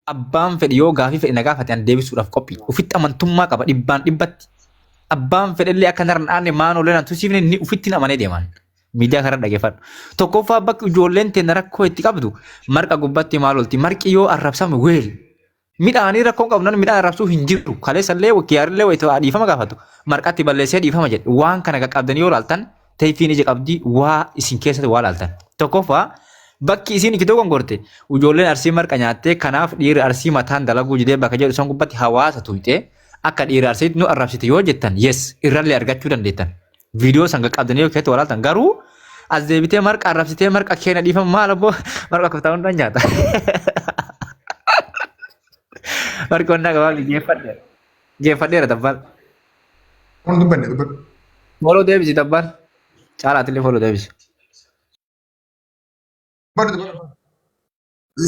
Abbaan fedhe yoo gaafii fedhe na gaafate an deebisuudhaaf qophii. Ufitti amantummaa qaba dhibbaan dhibbatti. Abbaan fedhellee akka narra hin aanne maanoolee naan tusiifne ni ufitti amanee deeman. Miidiyaa kanarra dhageeffadhu. Tokkoffaa bakki ijoolleen teenna rakkoo itti qabdu marqa gubbatti maal olti. Marqi yoo arrabsame weel. Midhaanii rakkoon qabnu namni midhaan arrabsuu hin jiru. Kaleessallee kiyaarillee wayita dhiifama gaafatu. Marqatti balleessee dhiifama jedhe. Waan kana qaqqabdanii yoo laaltan Tayfiin ija qabdi waa isin keessatti waa laaltan. Tokkoffaa bakki isiin itti dogongorte ijoolleen arsii marqa nyaattee kanaaf dhiirri arsii mataan dalaguu didee bakka jedhu san gubbatti hawaasa tuyxee akka dhiira arsiitti nu arrabsite yoo jettan yes irrallee argachuu dandeettan. Viidiyoo san qaqqabdanii yoo keessatti waa laaltan garuu as deebitee marqa arrabsitee marqa keenya dhiifama maal abboo marqa koftaa hundaan nyaata. Marqi wannaa gabaabni geeffadhe. Geeffadheera tabbaan. Kun dubbanne dubbadhu. Follow deebisi tabbaan. Caalaatillee follow deebisi. Dubbadhu dubbadhu.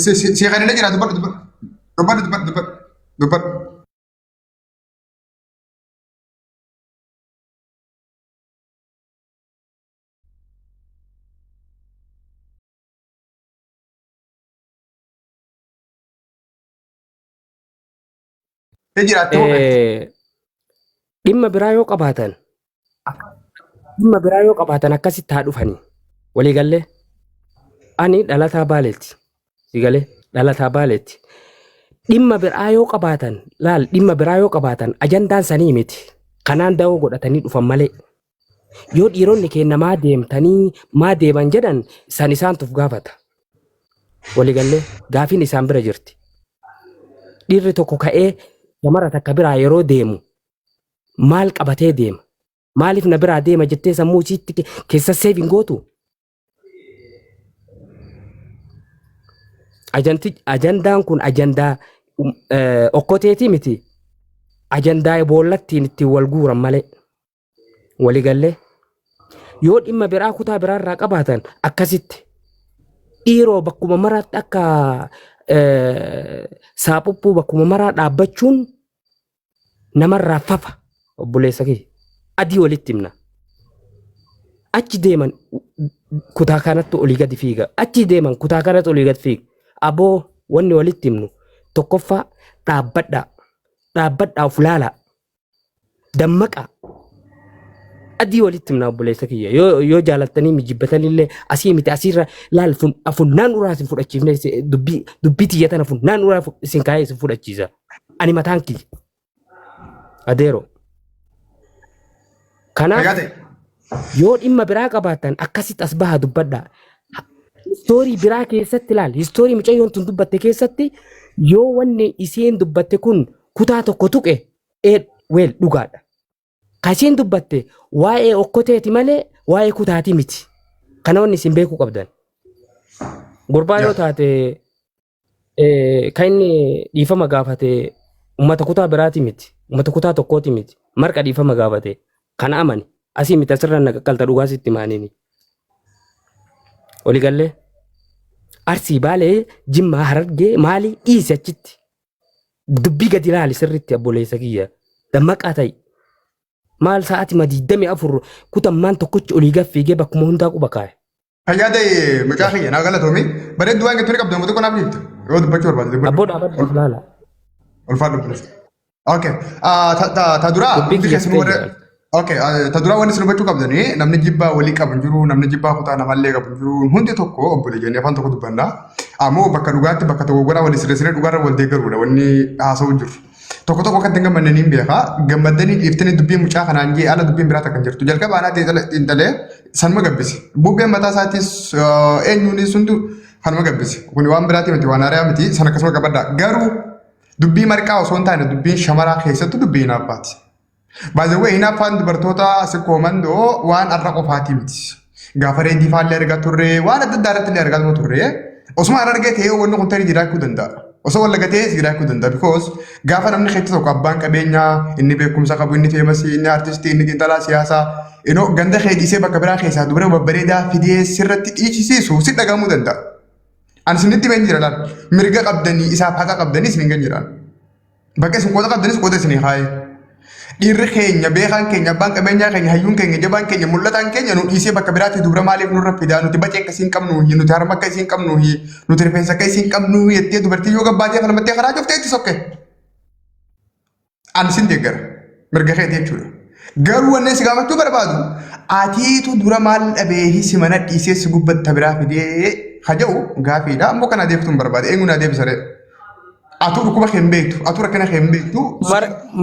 Si si si kan inni jira dubbadhu dubbadhu. Dubbadhu dubbadhu dubbadhu. Dubbadhu. Ni jiraatti hoo beekti. Dhimma biraa yoo qabaatan dhimma biraa yoo qabaatan akkasitti haa dhufanii. Walii gallee ani dhalataa Baaleeti. Si galee dhalataa Baaleeti. Dhimma biraa yoo qabaatan laal dhimma biraa yoo qabaatan ajandaan sanii miti. Kanaan da'oo godhatanii dhufan malee. Yoo dhiironni keenya maa deemtanii maa deeman jedhan san isaantu of gaafata. Walii gallee gaafiin isaan bira jirti. Dhiirri tokko ka'ee shamara takka biraa yeroo deemu maal qabatee deema? Maaliif na biraa deema jettee sammuu isiitti keessa seef hin gootu? Ajanti, ajandaan kun ajandaa okkoteetii miti. Ajandaa boollattiin ittiin wal guuran malee. Waligallee yoo dhimma biraa kutaa biraa irraa qabaatan akkasitti dhiiroo bakkuma maraatti akka saaphuphuu bakkuma maraa dhaabbachuun namarraa fafa obboleessa kiyya adii walitti himna. Achi deeman kutaa kanatti olii gadi fiiga. Achi deeman kutaa kanatti olii gadi fiiga. Aboo wanni walitti himnu tokkoffaa dhaabbadhaa. Dhaabbadhaa of laalaa. Dammaqaa. Adii walitti himna obboleessa kiyya. Yoo yoo jaalattanii mijibbatanillee asii miti asiirra laal fun funnaan uraa isin fudhachiifne dubbii dubbii tiyya tana funnaan uraa isin kaayee isin fudhachiisa. Ani mataan kiyya. Adeero. Kanaaf Fayyaa ta'e. yoo dhimma biraa qabaattan akkasitti as bahaa dubbadhaa. Histoorii biraa keessatti ilaali. Histoorii mucayyoon tun dubbatte keessatti yoo wanni isiin dubbatte kun kutaa tokko tuqe ee weel dhugaadha. Ka isiin dubbatte waa'ee okkoteeti malee waa'ee kutaati miti. Kana wanni isin beekuu qabdan. Gurbaa yoo taate kan inni dhiifama gaafate ummata kutaa biraati miti. Ummata kutaa tokkooti miti. Marqa dhiifama gaafate. Kana amani. Asii miti asirra na qaqqalta dhugaa sitti maaniini. Waligallee. Arsii Baalee Jimmaa Harargee maalii dhiisi achitti. Dubbii gadi ilaali sirriitti obboleessa kiyya. Dammaqaa ta'i. Maal sa'aatii 24 kutammaan tokkochi olii gad fiigee bakkuma hundaa quba kaa'e. Fayyaa ta'e mucaa kiyya naa galatoomi. Bareedduu waan jettu ni qabda uummata qonaaf dhiifta. Yoo dubbachuu barbaadde dubbadhu. Abboo dhaabadhu of laala. Ulfaadhu obboleessa. Okay. Ah, Ta ta ta duraa Dubbii hundi kiyya keessanuu fixee warra jira. Okay, ta duraa wanni isin hubachuu qabdanii namni jibbaa walii qabu hin jiru, namni jibbaa kutaa namallee qabu hin jiru. Hundi tokko obboleeyyan afaan tokko dubbanna. Ammoo bakka dhugaatti bakka tokko goraa walii sirreessinee dhugaarra wal deeggaruudha wanni haasa'u jiru. Tokko tokko akka ittiin gammanne niin beeka. Gammaddanii dhiiftanii dubbii mucaa kanaan jee ala dubbiin biraa takka hin jirtu. Jalqaba anaa xiinxalee sanuma gabbise. Bubbeen mataa isaatis eenyuunis hundu kanuma gabbise. Kun waan biraatii miti waan haarayaa miti sana akkasuma qabadhaa. Garuu dubbii marqaa osoo hin taane dubbiin shamaraa keessattuu dubbii hinaaffaati. By the way, hinaaffaan dubartoota sikkoo mandoo waan har'a qofaatii miti. Gaafa reedii faallee argaa turre, waan adda addaa irratti illee argaa turre. Osuma harargee ta'ee wanni kun tarii jiraachuu danda'a. Osoo wallaga ta'ee jiraachuu danda'a. Because gaafa namni keessa tokko abbaan qabeenyaa, inni beekumsa qabu, inni feemasii, inni artistii, inni xiinxalaa siyaasaa, inoo ganda kee dhiisee bakka biraa keessaa dubara babbareedaa fidee sirratti dhiichisiisu si dhagahamuu danda'a. Ani isinitti himeen jira laal. Mirga qabdanii isaaf haqa qabdanii isin hin jiraan. Bakka isin qooda qabdanis qooda isinii kaa'e. Dhiirri keenya, beekaan keenya, abbaan qabeenyaa keenya, hayyuun keenya, jabaan keenya, mul'ataan keenya nu dhiisee bakka biraatti dubra maaliif nurra fidaa, nuti bacee akkasii hin qabnu, nuti harma akkasii hin qabnu, nuti rifeensa akkasii hin qabnu jettee dubartii yoo gabbaatee falmattee karaa cuftee itti sokke. Ani sin deeggara. Mirga keeti jechuudha. Garuu wanni si gaafachuu barbaadu, atiitu dura maal dhabeehi si mana dhiisee si gubbatta biraa fidee haja'u gaafiidha. Ammoo kana deebituun barbaada. Eenyu naa deebisa ree? Atuu dhukkuba kee hin beektu. Atuu rakkina kee hin beektu.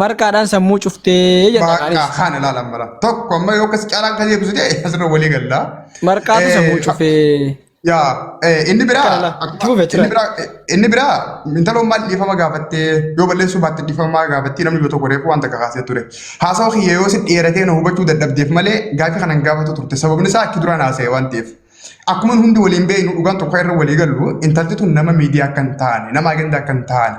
Marqaadhaan sammuu cuftee jedha Bakka anis. kana ilaalan mala. Tokko amma yoo akkas caalaan kan deebisu ta'e asirra walii galla. Marqaatu sammuu cufee. Yaa inni biraa Kana laa. Itti fufe inni ture. biraa inni biraa intaloon maal dhiifama gaafattee yoo balleessuu baatte dhiifama gaafattee namni yoo tokko reefu waan takka kaasee ture. Haasawa kiyya yoo si dheeratee na hubachuu dadhabdeef malee gaafii kanan gaafatu turte, sababni isaa achi duraan haasa'e waan ta'eef. Akkuma hundi waliin beeknu, dhugaan tokko irra walii gallu, intalti tun nama miidiyaa akka hin taane, nama agendaa akka hin taane,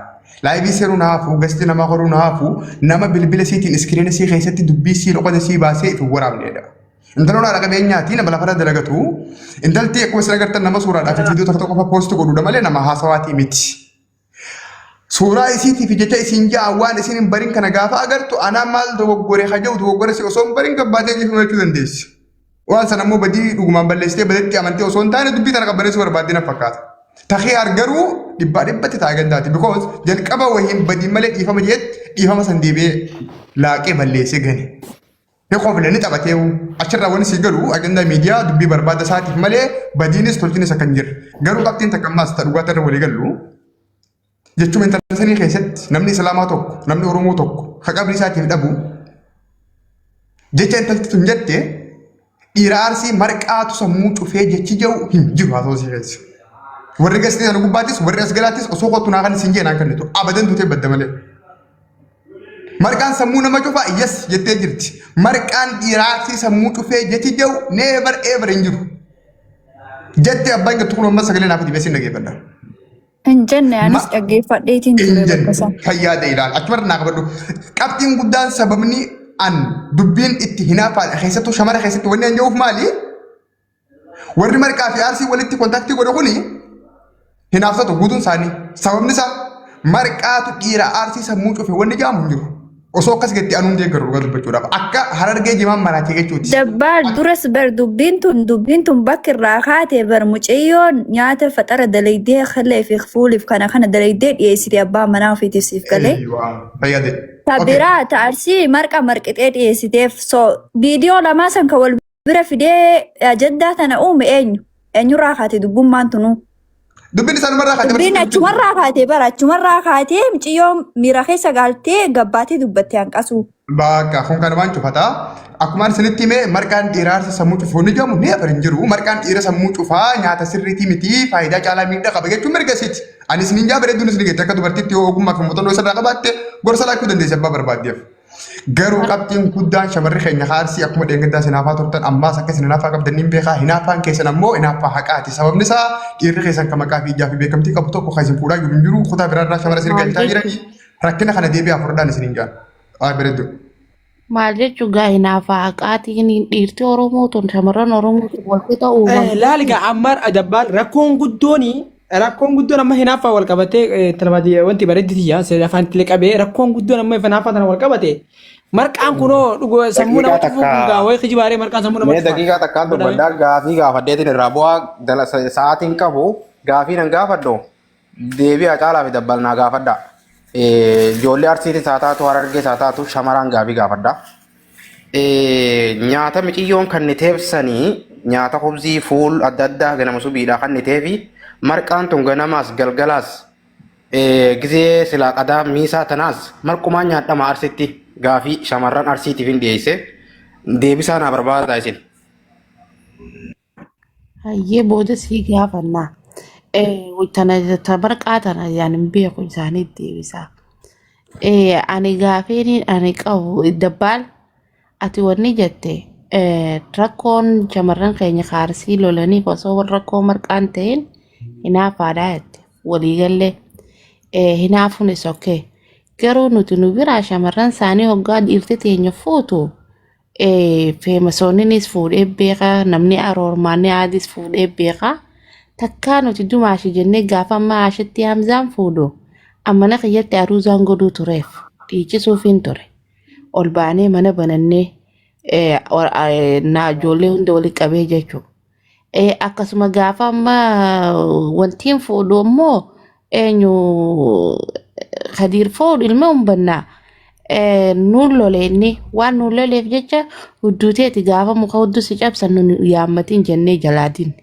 live seenuu na hafu, gasti namaa horuu na hafu, nama bilbila siitiin screen sii keessatti dubbii sii loqoda sii baasee itti waraabneedha. Intaloon haadha qabeenyaati, nama lafarra dalagatu. Intalti akkuma isin agartan nama suuraadhaa fi viidiyoo tokko tokko post godhuudha malee nama haasawaatii miti. Suuraa isiitii fi jecha isiin ja'a waan isin hin barin kana gaafa agartu, anaa maal dogoggore haja'u, dogoggore si osoo hin barin gabbaatee dhiifama jechuu dandeessi. Waan sana immoo badii dhugumaan balleessitee badetti amantee osoo hin taane dubbii tana qabbaneessuu barbaaddee na fakkaata. Takee argaruu dhibbaa dhibbatti ta'a gandaati. Because jalqaba wahiin badii malee dhiifama jeetti dhiifama san deebi'ee laaqee balleessee gane. Ni qofle ni taphateewu. Achirraa wanni si galu ajandaa miidiyaa dubbii barbaada isaatiif malee badiinis tolchinis akka hin jirre. Garuu qabxiin takka ammaas ta dhugaatti irra walii gallu. Jechuun intala sanii keessatti namni Islaamaa tokko, namni Oromoo tokko ka qabri isaatiif dhabu, jecha intalti tun jette, dhiira Arsii marqaatu sammuu cufee jechi jedhu hin jiru haasawaa isii keessa. Warri gastii sana gubbaattis warri as galaattis osoo kottu naa kan isin jee naan kennitu abadan duutee badda malee. Marqaan sammuu nama cufaa, yes jettee jirti. Marqaan dhiira Arsii sammuu cufee jechi jedhu never ever hin jiru. Jettee abbaan jettu kun amma sagalee naaf dibee sin dhageeffadha. Hin jenne, anis dhaggeeffadheetiin ture bakka sana. Fayyaa ta'e ilaala. Achumarra naa qabadhu. Qabxiin guddaan sababni an dubbiin itti hinaafaadha keessattuu shamara keessatti wanni an jedhuuf maali? Warri marqaa fi Arsii walitti contact godhe kuni hinaaftatu guutuun isaanii. Sababni isaa marqaatu dhiira Arsii sammuu cufe wanni jedhamu hin jiru. Osoo akkas jettee anuun deeggaru dhugaa dubbachuudhaaf. Akka Harargee jimaan maraatee jechuuti. Dabbaar, duras bar dubbiin tun bakka irraa kaate bar, mucayyoon nyaata faxara dalaydee kalee fi fuuliif kana kana dalaydee dhiyeessite abbaa manaa ofiitiif, siif galee. Eeyyuu, fayyade. Ta biraa ta Arsii marqa marqixee dhiyeessiteef, so viidiyoo lamaa san kan wal bira fidee ajandaa tana uume eenyu? Eenyurraa kaate dubbummaan tunuu? Dubbiin isaanumarraa kaate. Dubbiin achumarraa kaate bara, achumarraa kaatee mucayyoon miira keessa galtee gabbaatee dubbatte hanqasu. Bakka kun kanumaan cufataa. Akkuma ani isinitti hime, marqaan dhiiraa Arsii sammuu cufuu ni jedhamu ni afar hin jiru. Marqaan dhiira sammuu cufaa, nyaata sirriitii miti, faayidaa caalaa miidhaa qaba jechuun mirga isiiti. Ani isiniin jaa, bareedduun isin geette akka dubartiitti yoo ogummaa fi muuxannoo isarraa qabaatte gorsa laachuu dandeessi abbaa barbaaddeef. Garuu qabxiin guddaan shamarri keenya Arsii akkuma dheengaddaa isin hinaafaa turtan ammaas akka isin hinaafaa qabdan ni beekaa. Hinaaffaan keessan ammoo hinaaffaa haqaati. Sababni isaa dhiirri keessan kan maqaa fi ijaa fi beekamtii qabu tokko kan isin fuudhaa jiru hin jiru. Kutaa biraarraa shamara isin Maal galchaa jechuun? jiranii rakkina kana deebi'aa fudhadhaan isin hin jaan. Ay, bareedduu. Maal jechuun gaa hinaafaa haqaatiin dhiirti Oromoo tun, shamarran Oromoo tun wal qixa uumamte. Laali gaa, amma dabbaan rakkoon guddoon amma hinaaffaa wal qabatee talabaatii wanti bareeddi tiyya afaan itti qabee, rakkoon guddoon amma hinaaffaa tana wal qabate marqaan kunoo dhuguu sammuu nama Daqiiqaa cufuu kun gaa takka wayii kijibaaree marqaan sammuu nama mee cufaa. daqiiqaa takkaan Godhame. dubbadhaa, gaafii gaafadheetiin irraa bu'aa sa'aatiin qabu gaafii nan gaafadhu deebi'a caalaa fi dabbalnaa gaafadha. Ijoollee Arsiitis haa taatu, Harargees haa taatu, shamaraan gaafii gaafadha. Nyaata miciyyoon kan ni teebsanii, nyaata hubzii fuul adda addaa ganama subiidhaa kan ni teefi, marqaan tun ganamaas galgalaas gizee silaa qadaa miisaa tanaas marqumaan nyaadhama Arsitti? Gaafii shamarran Arsiitiif hin dhiyeesse, deebisaa naa barbaadaa isin. Hayyee, booda sii gaafannaa. Tana ta marqaa tana yaan hin beeku, isaanii deebisaa. Ani gaafiin ani qabu, dabbaal, ati wanni jette rakkoon shamarran keenya Arsii lolaniif osoo rakkoo marqaan ta'in hinaafaadhaa jette, waliigallee hinaafuun is okay. Garuu nuti nu biraa shamarran isaanii hoggaa dhiirti teenya fuutu feemasoonninis fuudhee beekaa, namni aroormaanni aadis fuudhee beekaa, takkaa nuti dumaashi jennee gaafa amma ashitti Hamzaan fuudhu ammana kiyyatti aruuzaan godhuu tureef dhiichisuufiin ture. Ol baanee mana banannee naa ijoollee hunda walitti qabee jechuudha. Akkasuma gaafa amma wantiin fuudhu immoo eenyu Kadiir fuudhu ilma humbannaa nuun lole inni waan nuun loleef jecha hudduuteeti gaafa muka hudduu si cabsan nun yaammatiin jennee jalaa dinne.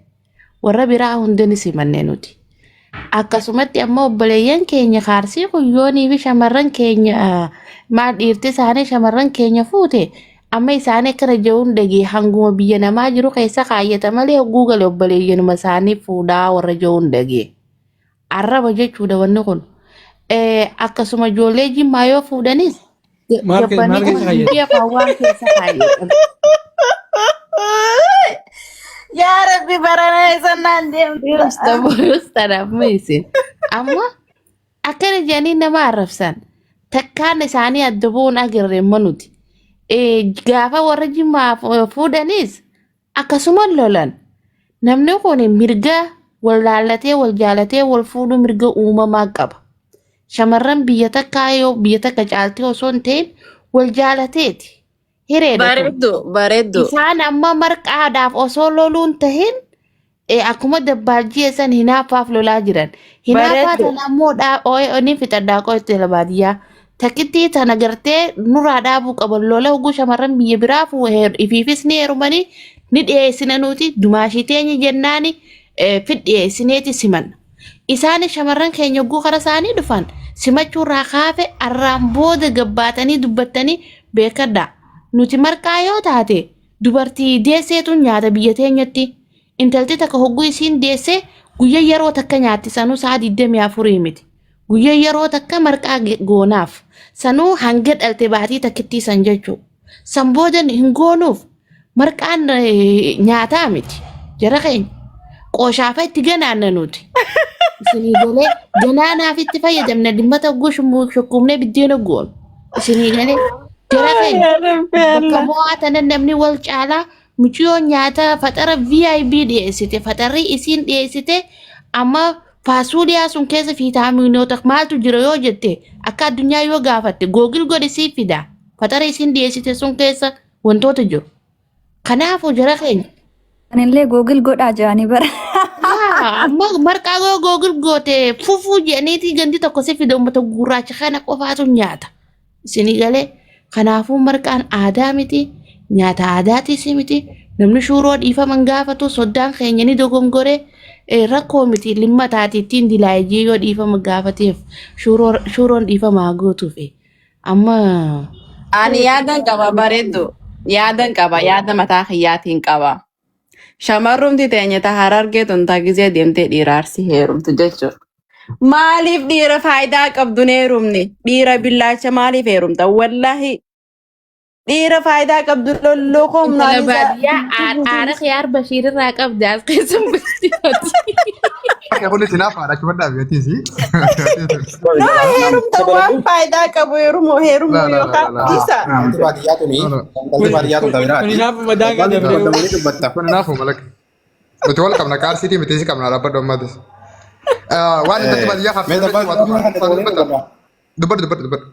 Warra biraa hunda ni simanne nuti. Akkasumatti ammoo obboleeyyan keenya kaarsii kun yoonii fi shamarran keenya maal dhiirti isaanii shamarran keenya fuute amma isaanii akkana jehuun dhagee hanguma biyya namaa jiru keessa kaayyata malee hogguu gale obboleeyyanuma isaanii fuudhaa warra jehuun dhagee. Arraba jechuudha wanni kun. Akkasuma ijoollee jimmaa yoo fuudhanis Maal gabbanii keessa kaayyata? beekaa waan keessa kaayyatan. Yaa Rabbi barana isa naan deemta. Ustadhaaf isin. Amma akkana jedhanii nama arrabsan. Takkaan isaanii adda bu'uun agarre immoo nuti. Gaafa warra jimmaa fuudhanis akkasuma lolan. Namni kun mirga wal laallatee wal jaalatee wal fuudhuu mirga uumamaa qaba. Shamarran biyya takkaa yoo biyya takka caaltee osoo hin ta'in wal jaalateeti. Hireedha kun. Bareeddu bareeddu. Isaan amma marqaadhaaf osoo loluun tahin akkuma dabbaaljii san hinaaffaaf lolaa jiran. Hinaaffaa Bareeddu. tana ammoo ni fixadhaa qo'atti baadiyyaa. Takkittii tana gartee nurraa dhaabuu qaban lola hogguu shamarran biyya biraa ifiifis ni heerumanii ni dhiyeessina nuti dumaashii teenya jennaani fid dhiyeessineeti simanna. Isaanis shamarran keenya hogguu kara isaanii dhufan simachuurraa kaafe arraan booda gabbaatanii dubbattanii beekadha. Nuti marqaa yoo taate dubartii deesseetu nyaata biyya teenyatti. Intalti takka hogguu isiin deessee guyyaa yeroo takka nyaatti sanuu sa'a 24 miti. Guyyaa yeroo takka marqaa goonaaf. Sanuu hanga dhalte baatii takkittii san jechuudha. San booda hin goonuuf marqaan nyaataa miti. Jara keenya qoshaafa itti ganaanna nuti. Isinii galee ganaanaaf itti fayyadamna dhimmata hogguu shukkuumnee biddeena goonu. Isinii galee jara keenya Yaa Rabbi bakka Allah. mo'aa tana namni wal caalaa mucayyoo nyaata faxara VIP dhiyeessite faxarri isiin dhiyeessite amma faasuuliyaa sun keessa fiitaaminoota maaltu jira yoo jette akka addunyaa yoo gaafatte googil godhi siif fida faxara isiin dhiyeessite sun keessa wantoota jiru. Kanaafuu jara keenya Anillee googil godhaa jedhanii bara. Amma marqaa yoo googil goote fufuu jedhaniitii gandi tokko si fida uummata gurraacha kana qofaatu nyaata. Isinii galee kanaafuu marqaan aadaa miti nyaata aadaatis miti namni shuuroo dhiifaman gaafatu soddaan keenya ni dogongore rakkoo miti limma taati ittiin dilaayijii yoo dhiifama gaafateef shuuroon dhiifama haa gootuufi. Amma Ani yaadan qaba bareeddu. Yaadan qaba yaada mataa kiyyaatiin qaba. Shamarrumti teenya ta harargee tun ta gizee deemtee dhiira arsii heerumtu jechuudha. Maaliif dhiira faayidaa qabdu hin heerumne? Dhiira billaacha maaliif heerumta? Wallaahi dhiira faayidaa qabdu lolloo intala humnaan isaa baadiyyaa aara khiyaar Bashiir irraa qabdi as keessa bulchitooti. Akka kunis hinaafaadha achuma dhaabbiyyattiisi. No heerumta waan faayidaa qabu heerumu heerumuu La la la yookaan la la. dhiisa. Intalti baadiyyaa tuni intalti baadiyyaa tun Kun tabiraati. hinaafu madaa Dubbatta dabree. waliin dubbatta. Kun hinaafu malak. Nuti wal qabna kaarsiitii miti si qabna dhaabbadhu ammatis. Waan intalti baadiyyaa Mee kaarsiitii dabbaa waa kan waliin dubbata. dubbatta. Dubbadhu dubbadhu dubbadhu.